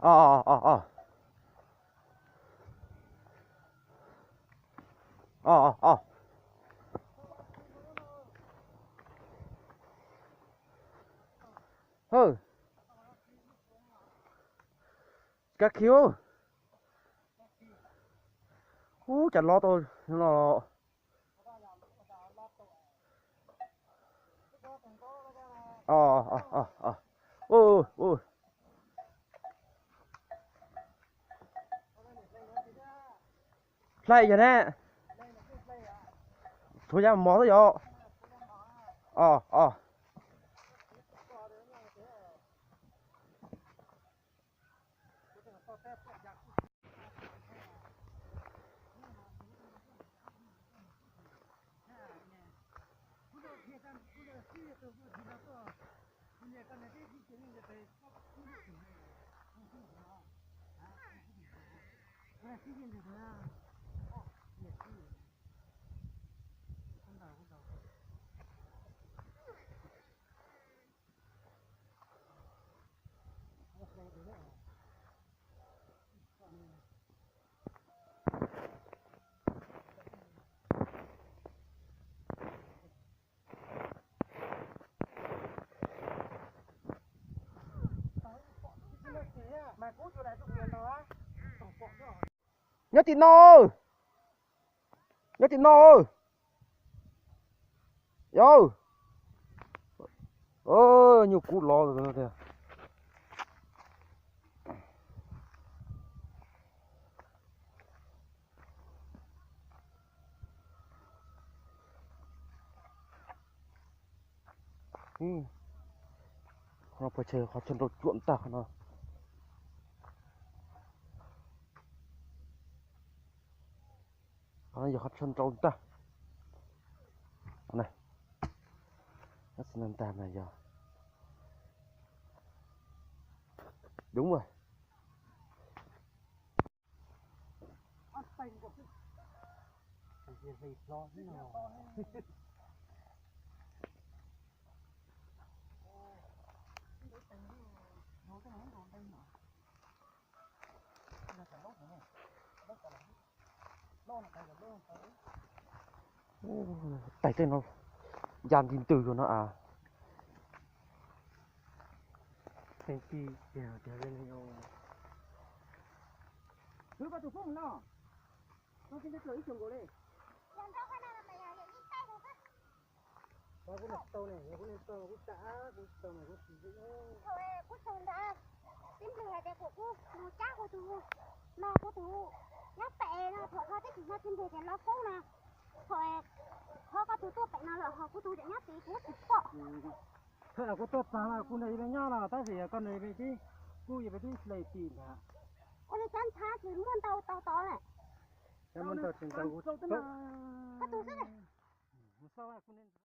Os, os, os, os. Os, os, os. Hawm. Kab khiv. Ub, cas lob tau no. Os, os, os, os. Ub, ub. Hlais yog ne. Tsuav yam mos xwb yom. Os, os. Nyob tim no, nyob tim no. Yog, nyuj kub lov tiag. Qhov no puas tsawg, qhov chaw nraum cuam ntag qhov no. Qhov no yog qhov chaw nraum ntag. Ntag mas yog đúng rồi. Tais tej no ya nti ntws rau no a. Tus phooj no, no tsis tau ib xyoos nkaus li. Kuv tsis tau ne, yog kuv tsis tau kuv tsis tau mas kuv tsis tau. Kuv tsis ntawd, tib nplig hais tias kuv kuv mus cab kuv tus no, kuv tus nyob pem no, thaum ho twb tsis nyob tib nplig tias los kub no, thaum ho koj tus tuaj pem no lawm ho kuv tus tseem nyob tid kuv tsis pom. Thaum kuv tuaj txog no kuv nrog yus nyob no tab sis yog koj nrog yus tib, kuj yus tib hle tim ntag. Ua li cab ntshab tsis muaj ntau tau tod lawm. Cab muaj ntau tsis ntau kuv tus xwb.